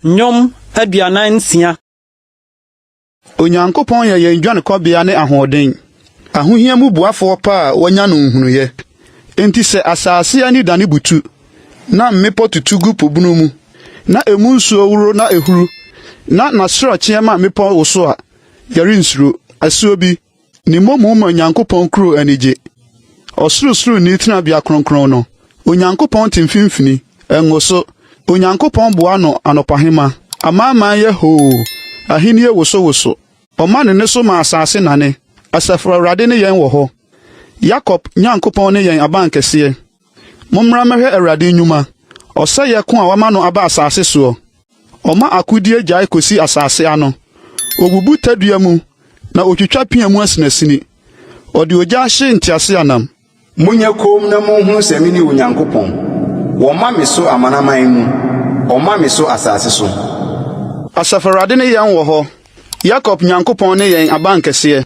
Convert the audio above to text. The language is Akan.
Nnwom 46. Onyankopɔn yɛ yɛn dwanekɔbea ne ahoɔden, ahohia mu boafoɔ pa a wɔanya no nhunuiɛ. Enti sɛ asase ani dane butu, na mmepɔ tutu gu po bunu mu, na emu nsuo woro na ehuru, na n'asorɔkyeɛ ma mmepɔ woso a, yɛrensuro. Asuo bi, ne mmɔmu ma Onyankopɔn kuro ani gye. Ɔsorosoroni tenabea kronkron no, Onyankopɔn te mfimfini, ɛnwoso. Onyankopɔn boa no anɔpahema. Amanaman yɛ hoo, ahenni wosowoso. Ɔma ne nne so ma asase nane. Asafo Awurade ne yɛn wɔ hɔ. Yakob Nyankopɔn ne yɛn abankɛseɛ. Mommra mmɛhwɛ Awurade nnwuma, ɔsɛeɛ ko a wama no aba asase soɔ. Ɔma akodie gyae kosi asase ano. Obubu tadua mu, na otwitwa pea mu asinasini. Ɔde ogya hye nteaseɛnam. Monyɛ komm na munhunu sɛ mene Onyankopɔn. Wɔmma me so amanaman mu, wɔmma me so asase so. Asafo Awurade ne yɛn wɔ hɔ. Yakob Nyankopɔn ne yɛn abankɛseɛ.